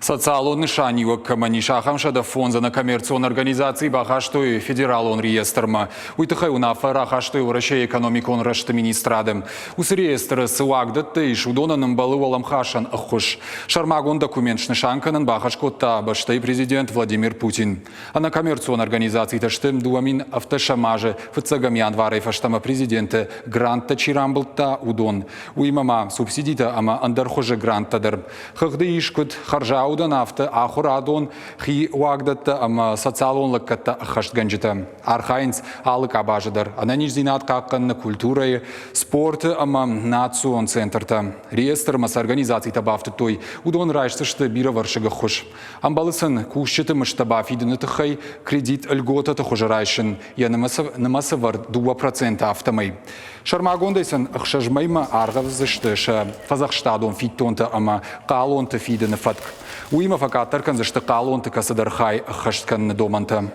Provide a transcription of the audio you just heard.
Социалон нысаниуӕг кӕмӕн ис, ахӕм 105 ӕнӕкоммерцион организацийы бахастой федералон реестрмӕ. Уый тыххӕй уынаффӕ рахастой Уӕрӕсейы экономикон рӕзты министрады. Уыцы реестры цы уагдӕттӕ ис, уыдонӕн ӕмбӕлы уӕлӕмхасӕн ӕххуыс. Сӕрмагонд документ снысан кӕнын бахӕс кодта бӕстӕйы президент Владимир Путин. Ӕнӕкоммерцион организацитӕ сты 2017 азы фыццӕгӕм январӕй фӕстӕмӕ президенты гранттӕ чи рамбылдта, уыдон. Уыимӕ ма субсидитӕ ӕмӕ ӕндӕр хуызы гранттӕ дӕр. Хыгъды ис куыд хӕрзаудӕн, афтӕ ахуырадон, хи уагдӕттӕ ӕмӕ социалон лӕггӕдтӕ ӕххӕстгӕнджытӕ. Архайынц алы къабазы дӕр ӕнӕниздзинад хъахъхъӕныны, культурӕйы, спорты ӕмӕ национ центртӕ. Реестрмӕ цы организацитӕ бафтыдтой, уыдон райсдзысты бирӕвӕрсыг ӕххуыс. Ӕмбӕлы сын кусджыты мыздтӕ бафидыны тыххӕй кредит льготӕты хуызы райсын, йӕ нымӕцы вӕрд 2% афтӕмӕй. Сӕрмагондӕй сын ӕхсӕз мӕймӕ аргъӕвдзысты сӕ фӕдзӕхстадон фиддонтӕ ӕмӕ хъалонты фидыны фӕтк. Уыимӕ фӕкъаддӕр кӕндзысты хъалонты кӕцыдӕр хай ӕххӕст кӕныны домӕнтӕ.